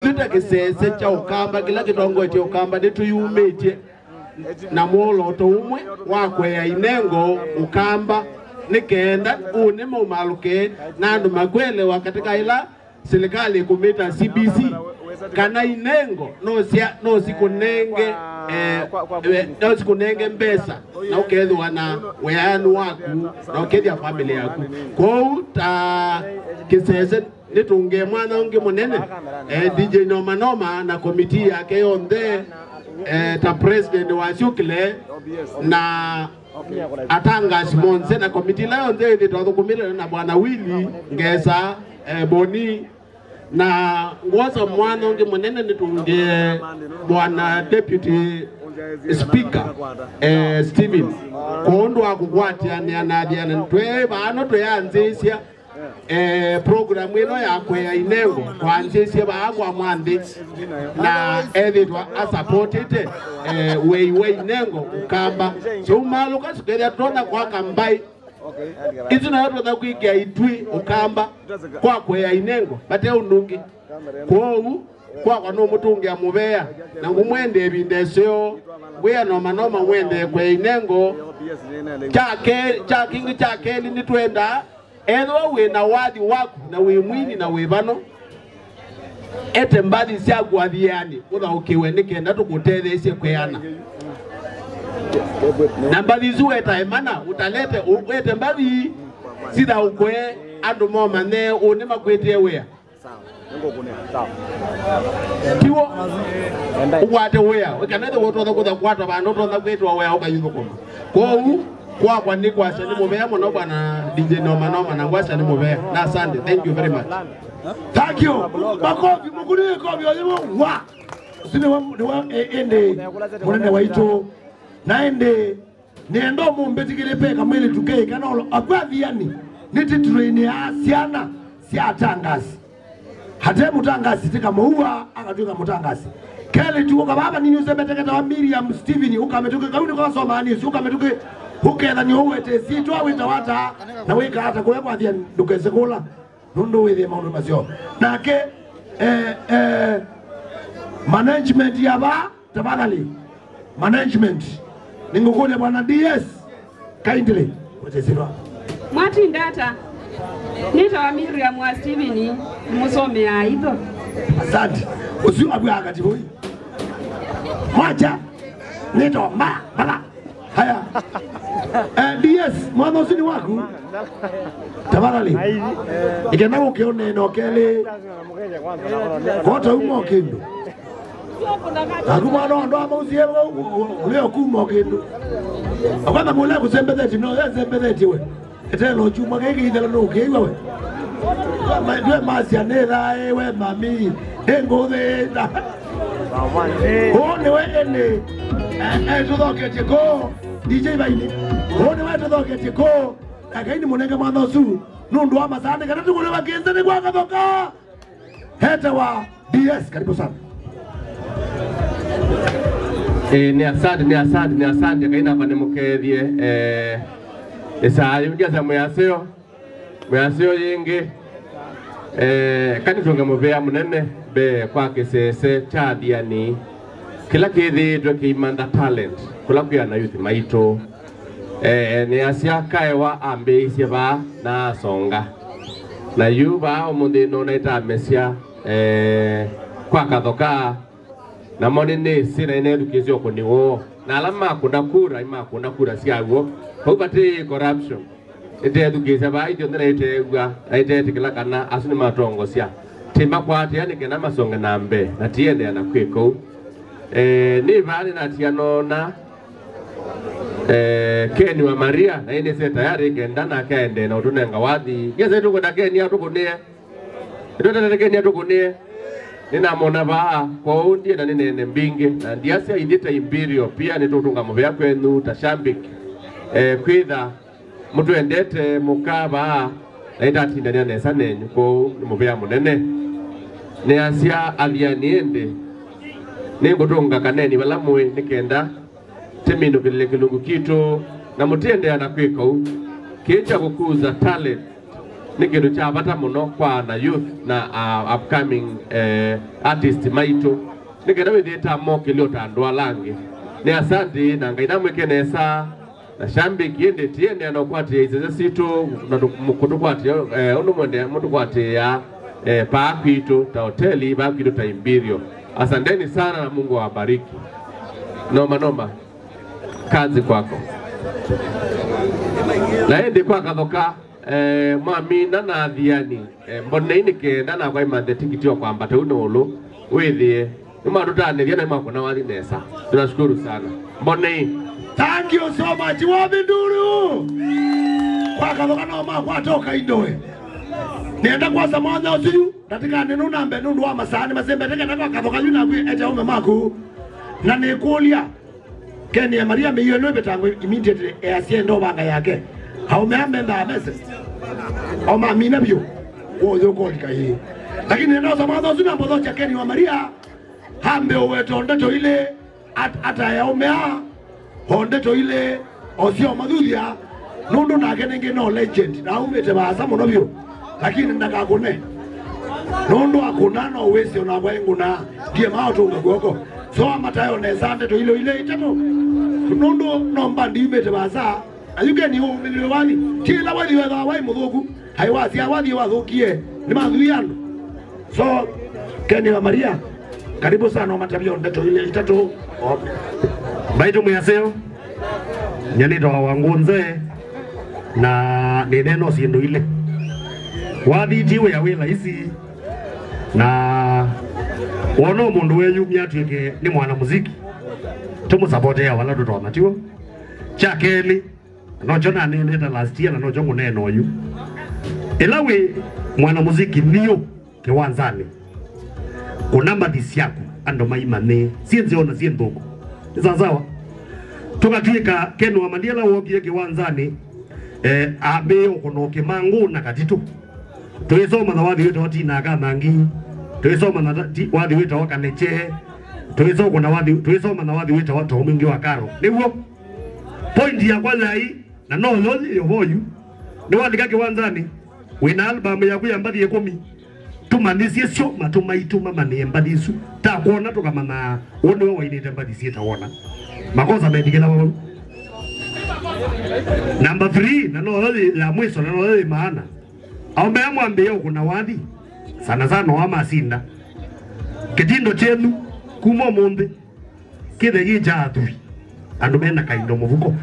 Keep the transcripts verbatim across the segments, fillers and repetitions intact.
Twĩta kĩsese kya Ũkamba kĩla kĩtongoetye Ũkamba nĩtũyumĩtye na mwolooto ũmwe wa kũea inengo Ũkamba, nĩ kenda ũnĩ maumalũke na andũ makwelewa katĩ ka ĩla silikalĩ ĩkũmĩta C B C, kana inengo no sya-, no sikũnenge, eh, eh, no sikũnenge mbesa na ũkethĩwa na wĩanũ waku na ũkethya famĩlĩ yaku. Kwoou ta kĩsese nĩtũngĩe mwanya ũngĩ mũnene, eh, D J Noma Noma na komitii yake yonthe, eh, ta president wa Syũkĩle na atangasi monthe na komitii ĩla yonthe ĩthĩtwe athũkũmĩte na Bwana Willy Ngesa, eh, Boni, na ngwosa mwanya ũngĩ mũnene nĩtũngĩe Bwana Deputy Speaker, eh, Stephen, kwa ũndũ wa kũkwatĩanĩa na athiani twĩ vano twĩanzĩĩsya eh, program ĩno ya kũea inengo twanzĩĩsye vaa kwa mwanthĩ na ethĩtwa asapotĩte, eh, wei wa inengo Ũkamba. Syaumalũka sukethĩa tũtonya kwaka mbaĩ. Isu nayo tũtonya kwĩkĩa itwi Ũkamba kwa kũea inengo vate ũndũ ũngĩ. Kwoou kwakwa nũmũtũngĩa mũvea na ngũmwendea ĩvinda ĩseo. Ngwĩa Noma Noma mwendee kũea inengo. Kya ke-, kya kĩngĩ kya kelĩ nĩtwendaa Ethĩwa wĩ na wathi waku na wĩ mwini na wĩ vano, ete mbathi syaku athiani ũthaũkĩwe nĩ kenda tũkũtetheesye kwĩana. Na mbathi isu wetae mana, ũtalete, ũ-, wete mbathi sithaũkwe andũ momanye ũnĩ makwĩtĩe wĩa. Tiw'o? Ũkwate wĩa. Kana ethĩwa ũtonya kũtha kwata vandũ ũtonya kwĩtwa wĩa ũkayĩthũkũma. Kwoou kwakwa nĩ kwasya nĩ mũvea mũno Bwana D J Noma Noma na ngwasya nĩ mũvea. Na asante. Thank you very much. Thank you. Makofi, mũkũnĩe kofi oyĩmwe. Wa. Ũsu nĩwe, nĩwe, ĩ-, ĩndĩ mũnene waitũ. Na ĩndĩ nĩenda ũmũmbĩtĩkĩlĩpe kamwĩlĩtu kei kana ũlo akwathiani nĩ tĩtũlũinĩ ya syana sya atangasi. Ate mũtangasi tĩkamũua akatw'ĩka mũtangasi. Kelĩtu ũka vava nini ũsembeteketa wa Miriam Steven ũkamĩtũkĩ kau nĩko kasomaa nĩũsi ũkamĩtũkĩ ũkethany'a ũwete syĩtwa wĩtawa ata na wĩkaa ata kũya kwathia ndũkese kũla. Nũndũ wĩthĩe maũndũ maseo. Nake, eh, eh, management ya vaa, tafadhali. Management. Ningũkũlya Bwana D S. Kindly. Wetesirwa. Mwatinda ata? Nĩtawa Miriam wa Steven, mũsomeaa itho. Asante. Ũsu abwaa kativoi. Mwacha. Nĩtawa ma, mala. Haya. Eh, D S, mwana ũsu nĩ waku? Tafadhali. Ĩkenda ũke ũneene o kelĩ. Kota uma o kĩndũ. Naku mwana wa andũ ama ũsie ũleo kuma o kĩndũ. Akwana mũle kũsembetheti, no, yesembetheti we. Etelo chuma gĩkĩ ithela nũkĩiwa we. Ndwe masya nĩ thaĩ we mami. Nĩ ngũthĩnda. Ũũ nĩwe ĩndĩ. Eh, eh, tũthoketye kũũ. D J Vaini. Ũũ nĩwe tũthoketye kũũ. Nake ini mũnenge mwana ũsu. Nũndũ wa masaa nĩ kana tũkũlĩva kĩnza nĩ kwa kathoka. Hete wa D S, karibu sana. Eh, nĩ asante, nĩ asante, nĩ asante. Ngai namba nĩmũkethye, eh, ĩsaa yĩu ndyasa mwĩaseo. Mwĩasyo yĩngĩ, eh, kanĩtũnge mũvea mũnene mbee kwa kĩsese kya athiani kĩla kĩthĩĩtwe kĩimantha talent kũla kwĩ anayuthi maitũ. Eh, nĩasya kaewa ambĩĩisye vaa na asonga. Na yu vaa ũmũnthĩ nona ĩtamesya, eh, kwa kathoka. Namo nĩnĩsĩ na nĩneethukĩĩsye ũkũni woo. Na ala makũna kura, nĩmakũna kura syaw'o. Vau vati corruption. Nĩteethukĩĩsya vaa ithyonthe na nĩteew'a, na nĩteetĩkĩla kana asu nĩmatongosya. Tĩmakwatĩa nĩ kenda masonge na mbee, na tiendeea na kwĩka ũu. Eh, nĩ vaa nĩnatia noona, eh, Ken wa Maria, na nĩnĩsĩ tayarĩ kenda nake aendee na ũtũnenga wathi. Ngesa nĩtũkwenda Ken atũkũnĩe. Nĩtwetetetekenie tũkũnĩe. Nĩnamona vaa, kwoou ndienda nĩneene mbingĩ, na ndiasya ithyĩ ta Imperial pia nĩtũtũnga mũvea kwenyu ta shambik. Eh, kwĩtha mũtwendete mũka vaa, na nĩtatindania nesa nenyu, kwoou nĩ mũvea mũnene. Nĩasya athiani ĩndĩ, nĩngũtũnga kaneni vala mũĩ nĩ kenda tĩminũkĩlĩle kĩlungu kitũ, na mũtiendeea na kwĩka ũu. Kĩĩ kya kũkuza talent Nĩ kĩndũ kya vata mũno kwa ana youth na, uh, upcoming, eh, artist maitũ, nĩ kenda wĩthĩe ta mokĩlyo ta andũ ala angĩ. Nĩ asante, na Ngai namwĩke nesa. Na shambiki ĩndĩ tiendeea na ũkwatĩĩa isese sitũ na tũ-, kũtũkwatĩĩa, eh, ũndũ mwendea mũtũkwatĩĩa, eh, paa kwitũ ta hoteli, paa kwitũ ta Imperial. Asanteni sana na Mungu awabariki. Noma, noma. Kazi kwako. Na ĩndĩ kwa Kathoka, eh, mwamina na athiani, eh, mbonei nĩ kenda nakwa imanthe tikiti wa kwambata ũu nĩ ũlũ wĩthĩe nĩmatũtanĩthya na nĩmakũna wathi nesa. Tunashukuru sana. Mbonei. Thank you so much. Wapi nduru? Kwa Kathoka no makwata ũkaindoe. Nenda kwasa mwana ũsu yu, ndatikane nũnambe nũndũ wa masaa nĩ masembete kenda kwa Kathoka yu naku ete aume maku. Na nĩkũlya, Ken ya Maria mĩio ĩno ĩvetangwe immediately, easya enda ũvanga yake. Aume aa mendaa mese. O mamina vyũ. Woyo kolika ĩĩ. Lakini nenda ũsa mwana ũsu na mbothocha Ken wa Maria. Ambe ũweta o ndeto ilĩ, at-, atae aume aa, o ndeto ilĩ, o sya ũmathuthya, nũndũ nake nĩngĩ no legend, na aumĩte vaasa mũno vyũ, lakini ndakakũne. Nũndũ akũna no wĩsĩ o nakwa ĩngũnaa, ndiema ũtũnga kw'oko. So amatae o nesa ndeto ilĩ ilĩ itatũ, nũndũ no mbandi yumĩte vaasa, na yu Ken ũmĩlĩlwe wathi, ti ĩla wathi wethaa waĩ mũthũku, aĩ wasya wathi wathũkie, nĩmathuie andũ. So, Ken wa Maria, karibu sana, ũmatavye o ndeto ilĩ itatũ. Mbaitũ mwĩ aseo, nyie nĩtawa Wangũ Nzee, na nĩneena o syĩndũ ilĩ. Wathi ti wĩa wĩ laisi, na wona mũndũ weyumya atw'ĩke nĩ mwana muziki, tũmũsapotea vala tũtonya, tiw'o? Kya kelĩ, nokyo naneenete last year na nokyo ngũneena oyu. Ĩla wĩ mwana muziki nthĩ kĩwanzanĩ, kũna mbathi syaku andũ maimanyĩe, syĩ nzeo na syĩ nthũku. Nĩ sawasawa? Tũkatw'ĩka Ken wa Maria ĩla wookie kĩwanzanĩ, eh, ambĩĩe ũkũna o kĩmangũ na katitũ. Tũisoma na wathi wĩtawa Tina Kanangi, tũisoma na ta-, ti-, wathi wĩtawa Kaneche, tũisoma na wathi, tũisoma na wathi wĩtawa Too Mwingi wa Karo. Nĩw'o? Point yakwa yaĩ, na no yo yĩ yovo yu, nĩwalika kĩwanzanĩ, wĩna album yaku ya mbathi ĩkũmi, tũmanyĩsye syo matũ maitũ mamanyĩe mbathi isu, ta kwona tũkamanya ũũ nĩwe wainĩte mbathi syĩtawona. Makosa mendikĩla vau. Number three, na no yo yĩ ya mwiso, na no yo yĩ maana. Aũme aa mwambĩĩe ũkũna wathi, sana sana o aa masinda. Kĩtindo kyenyu kuma ũmũnthĩ kĩthe kĩ kya athwii, andũ mena kaindo mũvuko.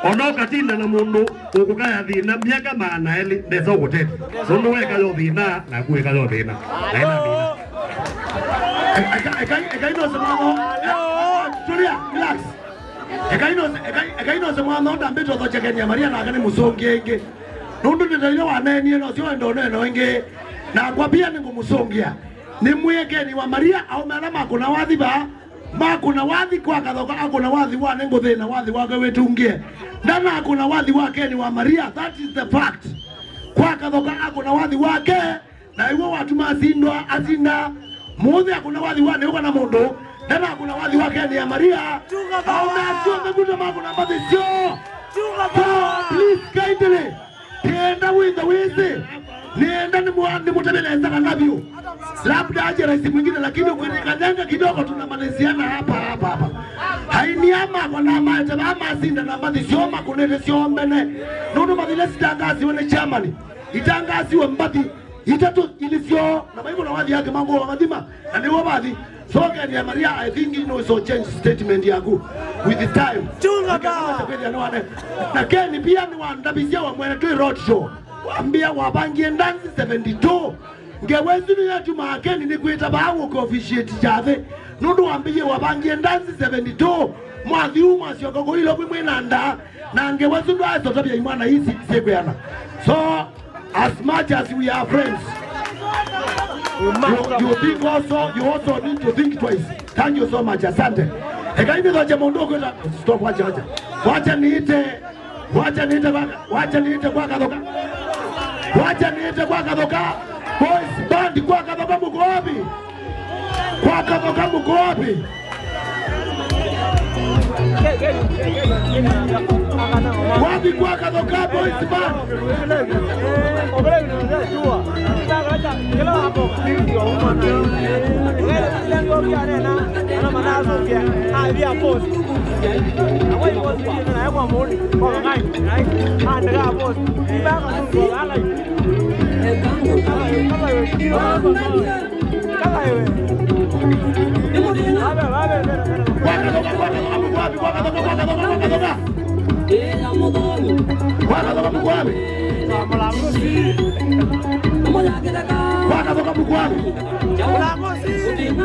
O na ũkatinda na mũndũ ũkũkaya thĩna myaka maana elĩ, ndesa ũkũtethya. Nũndũ weka yo thĩna, naku weka yo thĩna. Na ĩna thĩna. Eka, eka, eka, eka ino semano. Tulia, relax. Eka ino, eka, eka ino semano, ndambĩtwe thochekenia Maria nake nĩ mũsũngĩe ĩngĩ. Nũndũ ndeto ila waneenie nocio wenda ũneena ĩngĩ. Nakwa pia nĩngũmũsũngĩa. Nĩmwĩe Ken wa Maria, aũme ala makũna wathi vaa, makũna wathi kwa Kathoka, akũna wathi wa nĩngũthĩna wathi wake wĩtungĩe. Ndanakũna wathi wa Ken wa Maria, that is the fact. Kwa Kathoka akũna wathi wake, na ĩw'o watuma asindwa, asinda. Mũũthĩ akũna wathi wa nĩũka na mũndũ, ndanakũna wathi wa Ken ya Maria. Aũme asu onthe kũta makũna mbathi syoo. So, please, kindly, kenda wĩthe wĩsĩ, nĩenda nĩmũ-, nĩmũtavye nesa kana vyũ. Labda aje rais mwingine, lakini ukikanyanga kidogo tunamaliziana hapa, hapa, hapa. Aini ama kona maete ba masinda na mbathi sio makũnĩte sio mbene. Nũndũ mbathi ila sitangaziwe nĩ chairman, itangaziwe mbathi itatũ ili sio, na maiko na wathi yake mango wa mathima, na nĩw'o vathi. So Ken ya Maria, I think you know, so change statement yaku with the time. Chunga ba. Kwĩthĩa nĩ wane. Na Ken pia nĩwandavisya wa mwene twĩ road show. Wambia wavangie ndanzi seventy-two. Ngewa ĩsu nĩyatumaa Ken nĩkwĩta vaa gũka officiate kyathĩ. Nũndũ wambĩie wavangie ndanzi seventy-two. Mwathi ũũ mwasyoka kũu Nairobi mwĩ na ndaa. Na ngewa ĩsu ndwaesotavya imwana isi syĩkwĩana. So, as much as we are friends, you, you think also, you also need to think twice. Thank you so much. Asante. Eka ĩndĩ thoche mũndũ ũkwĩta. Stop, wacha, wacha. Wacha niite, wacha niite kwa, wacha niite kwa Kathoka. Wacha niite kwa Kathoka. Boys band kwa Kathoka, mko wapi? Kwa Kathoka, mko wapi? Wapi kwa Kathoka Boys Band? Kwa Kathoka, kwa Kathoka, mko wapi? Kwa Kathoka, kwa Kathoka, kwa Kathoka. Kwa Kathoka, mko wapi? Kwa Kathoka, mko wapi?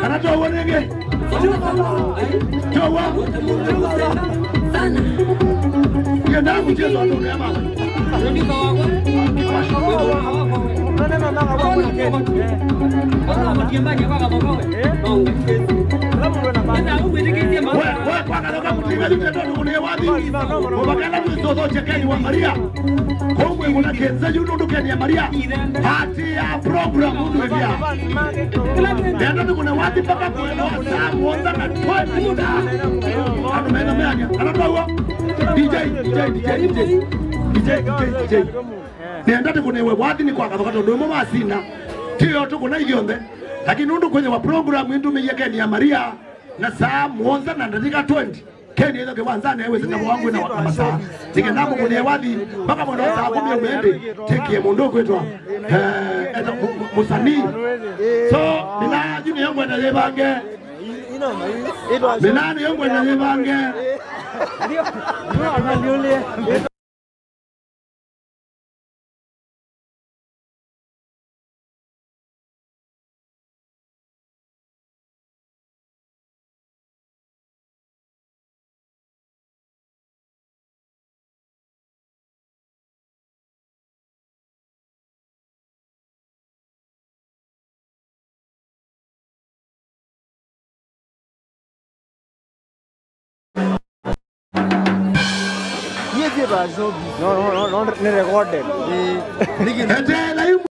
Kana to wonenge? Jowa. Yenda kucheza ndo neema. Wewe, wewe, kwa Kathoka mtinga yute ndo kune wathi. Ubakala tu soto chekeni wa Maria. Kongwe kuna kenza yu ndo kenya Maria. Ati ya program ndo ya. Nenda tu kuna wathi mpaka kwa saa moja na twenty. Ando mena mea. Kana ndo huo. D J, D J, D J, D J. D J, D J, D J. Nenda tũkũnĩwe wathi nĩ kwa Kathoka tondũ ĩmwe masinda. Tiyo tũkũna ithyonthe. Lakini nũndũ kwĩthĩwa program ĩndũmĩie keni ya Maria na saa mũonza na ndatĩka twenty. Keni ĩtho kĩwanzanĩ wĩsĩ na wangu na wa masaa. Nĩkenda mũkũnĩe wathi mpaka mwendo wa saa kũmi ũmwe ĩndĩ. Tĩkie mũndũ ũkwĩtwa, eh, eta mũ-, mũ-, mũsanii. So, mina yu nĩyo ngwenda yĩvange. Mina nĩyo ngwenda yĩvange. Yes, yes, yes. No, no, no, no, nĩ recorded. Eh, nĩkĩ- Etela yu